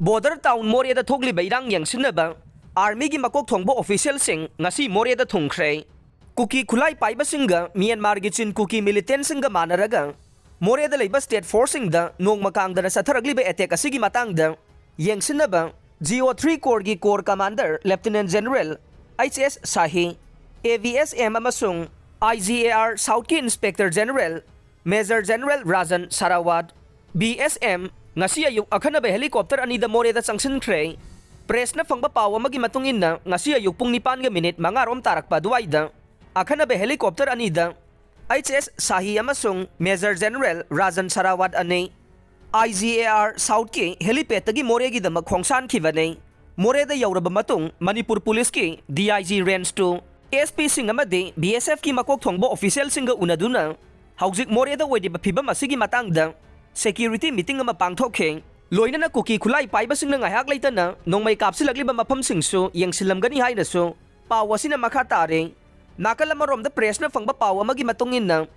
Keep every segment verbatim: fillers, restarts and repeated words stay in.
Border town ꯃꯣꯔꯦꯗ ꯊꯣꯛꯂꯤꯕ ꯏꯔꯥꯡ ꯌꯦꯡꯁꯤꯟꯅꯕ ꯑꯥꯔꯃꯤꯒꯤ ꯃꯀꯣꯛ ꯊꯣꯡꯕ ꯑꯣꯐꯤꯁꯤꯌꯦꯜꯁꯤꯡ ꯉꯁꯤ ꯃꯣꯔꯦꯗ ꯊꯨꯡꯈ꯭ꯔꯦ꯫ ꯀꯨꯀꯤ ꯈꯨꯠꯂꯥꯏ ꯄꯥꯏꯕꯁꯤꯡꯒ ꯃ꯭ꯌꯥꯟꯃꯥꯔꯒꯤ ꯆꯤꯟ ꯀꯨꯀꯤ ꯃꯤꯂꯤꯇꯦꯟꯁꯤꯡꯒ ꯃꯥꯟꯅꯔꯒ ꯃꯣꯔꯦꯗ ꯂꯩꯕ ꯁ꯭ꯇꯦꯠ ꯐꯣꯔꯁꯁꯤꯡꯗ ꯅꯣꯡꯃ ꯀꯥꯡꯗꯅ ꯆꯠꯊꯔꯛꯂꯤꯕ ꯑꯦꯇꯦꯛ ꯑꯁꯤꯒꯤ ꯃꯇꯥꯡꯗ ꯌꯦꯡꯁꯤꯟꯅꯕ ꯖꯤ ꯑꯣ ꯊ꯭ꯔꯤ ꯀꯣꯔꯒꯤ corps commander lieutenant general H S Sahi, A V S M ꯑꯃꯁꯨꯡ ꯑꯥꯏ ꯖꯤ ꯑꯦ ꯑꯥꯔ ꯁꯥꯎꯠꯀꯤ inspector general major general Rajan Sehrawat, B S M, ꯉꯁꯤ ꯑꯌꯨꯛ ꯑꯈꯟꯅꯕ ꯍꯦꯂꯤꯀꯣꯞꯇꯔ ꯑꯅꯤꯗ ꯃꯣꯔꯦꯗ ꯆꯪꯁꯤꯟꯈ꯭ꯔꯦ꯫ ꯄ꯭ꯔꯦꯁꯅ ꯐꯪꯕ ꯄꯥꯎ ꯑꯃꯒꯤ ꯃꯇꯨꯡ ꯏꯟꯅ, ꯉꯁꯤ ꯑꯌꯨꯛ ꯄꯨꯡ ꯅꯤꯄꯥꯟꯒ ꯃꯤꯅꯤꯠ ꯃꯉꯥ ꯔꯣꯝ ꯇꯥꯔꯛꯄ ꯑꯗꯨꯋꯥꯏꯗ ꯑꯈꯟꯅꯕ ꯍꯦꯂꯤꯀꯣꯞꯇꯔ ꯑꯅꯤꯗ ꯑꯩꯆ ꯑꯦꯁ ꯁꯥꯍꯤ ꯑꯃꯁꯨꯡ ꯃꯦꯖꯔ ꯖꯦꯅꯔꯦꯜ ꯔꯥꯖꯟ ꯁꯥꯔꯥꯋꯥꯠ ꯑꯅꯤ ꯑꯥꯏ ꯖꯤ ꯑꯦ ꯑꯥꯔ ꯁꯥꯎꯠꯀꯤ ꯍꯦꯂꯤꯄꯦꯗꯇꯒꯤ ꯃꯣꯔꯦꯒꯤꯗꯃꯛ ꯈꯣꯡꯁꯥꯟꯈꯤꯕꯅꯤ꯫ ꯃꯣꯔꯦꯗ ꯌꯧꯔꯕ ꯃꯇꯨꯡ, ꯃꯅꯤꯄꯨꯔ ꯄꯨꯂꯤꯁꯀꯤ D I G range two, S ꯄꯤꯁꯤꯡ ꯑꯃꯗꯤ ꯕꯤ ꯑꯦꯁ ꯑꯦꯐꯀꯤ ꯃꯀꯣꯛ ꯊꯣꯡꯕ ꯑꯣꯐꯤꯁꯤꯌꯦꯜꯁꯤꯡꯒ ꯎꯅꯗꯨꯅ ꯍꯧꯖꯤꯛ ꯃꯣꯔꯦꯗ ꯑꯣꯏꯔꯤꯕ ꯐꯤꯕꯝ ꯑꯁꯤꯒꯤ ꯃꯇꯥꯡꯗ ꯁꯦꯀ꯭ꯌꯨꯔꯤꯇꯤ ꯃꯤꯇꯤꯡ ꯑꯃ ꯄꯥꯡꯊꯣꯛꯈꯤ꯫ ꯂꯣꯏꯅꯅ ꯀꯨꯀꯤ ꯈꯨꯠꯂꯥꯏ ꯄꯥꯏꯕꯁꯤꯡꯅ ꯉꯥꯏꯍꯥꯛ ꯂꯩꯇꯅ ꯅꯣꯡꯃꯩ ꯀꯥꯞꯁꯤꯜꯂꯛꯂꯤꯕ ꯃꯐꯝꯁꯤꯡꯁꯨ ꯌꯦꯡꯁꯤꯜꯂꯝꯒꯅꯤ ꯍꯥꯏꯅꯁꯨ ꯄꯥꯎ ꯑꯁꯤꯅ ꯃꯈꯥ ꯇꯥꯔꯦ꯫ ꯅꯥꯀꯜ ꯑꯃꯔꯣꯝꯗ ꯄ꯭ꯔꯦꯁꯅ ꯐꯪꯕ ꯄꯥꯎ ꯑꯃꯒꯤ ꯃꯇꯨꯡ ꯏꯟꯅ,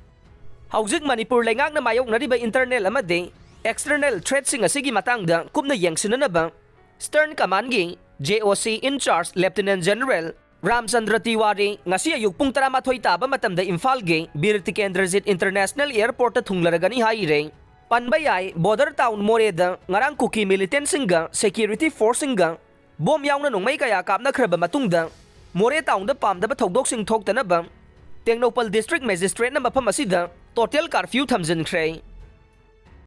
ꯍꯧꯖꯤꯛ ꯃꯅꯤꯄꯨꯔ ꯂꯩꯉꯥꯛꯅ ꯃꯥꯌꯣꯛꯅꯔꯤꯕ ꯏꯟꯇꯔꯅꯦꯜ ꯑꯃꯗꯤ ꯑꯦꯛꯁꯇꯔꯅꯦꯜ ꯊ꯭ꯔꯦꯠꯁꯤꯡ ꯑꯁꯤꯒꯤ ꯃꯇꯥꯡꯗ ꯀꯨꯞꯅ ꯌꯦꯡꯁꯤꯟꯅꯅꯕ ꯏꯁꯇꯔꯟ ꯀꯃꯥꯟꯒꯤ ꯖꯦ ꯑꯣ ꯁꯤ ꯏꯟ ꯆꯥꯔꯖ ꯂꯦꯐꯇꯤꯅꯦꯟ ꯖꯦꯅꯔꯦꯜ ꯔꯥꯝꯆꯟꯗ꯭ꯔ ꯇꯤꯋꯥꯔꯤ ꯉꯁꯤ ꯑꯌꯨꯛ ꯄꯨꯡ ꯇꯔꯥꯃꯥꯊꯣꯏ ꯇꯥꯕ ꯃꯇꯝꯗ ꯏꯝꯐꯥꯜꯒꯤ ꯕꯤꯔ ꯇꯤꯀꯦꯟꯗ꯭ꯔꯖꯤꯠ ꯏꯟꯇꯔꯅꯦꯁꯅꯦꯜ ꯑꯦꯌꯔꯄꯣꯔꯠꯇ ꯊꯨꯡꯂꯔꯒꯅꯤ ꯍꯥꯏꯔꯦ꯫ ꯄꯟꯕ ꯌꯥꯏ, ꯕꯣꯔꯗꯔ ꯇꯥꯎꯟ ꯃꯣꯔꯦꯗ ꯉꯔꯥꯡ ꯀꯨꯀꯤ ꯃꯤꯂꯤꯇꯦꯟꯁꯤꯡꯒ ꯁꯦꯀ꯭ꯌꯨꯔꯤꯇꯤ ꯐꯣꯔꯁꯁꯤꯡꯒ ꯕꯣꯝ ꯌꯥꯎꯅ ꯅꯣꯡꯃꯩ ꯀꯌꯥ ꯀꯥꯞꯅꯈ꯭ꯔꯕ ꯃꯇꯨꯡꯗ, ꯃꯣꯔꯦ ꯇꯥꯎꯟꯗ ꯄꯥꯝꯗꯕ ꯊꯧꯗꯣꯛꯁꯤꯡ ꯊꯣꯛꯇꯅꯕ ꯇꯦꯡꯅꯧꯄꯜ ꯗꯤꯁꯇ꯭ꯔꯤꯛ ꯃꯦꯖꯤꯁꯇ꯭ꯔꯦꯠꯅ ꯃꯐꯝ ꯑꯁꯤꯗ ꯇꯣꯇꯦꯜ ꯀꯥꯔꯐ꯭ꯌꯨ ꯊꯝꯖꯤꯟꯈ꯭ꯔꯦ꯫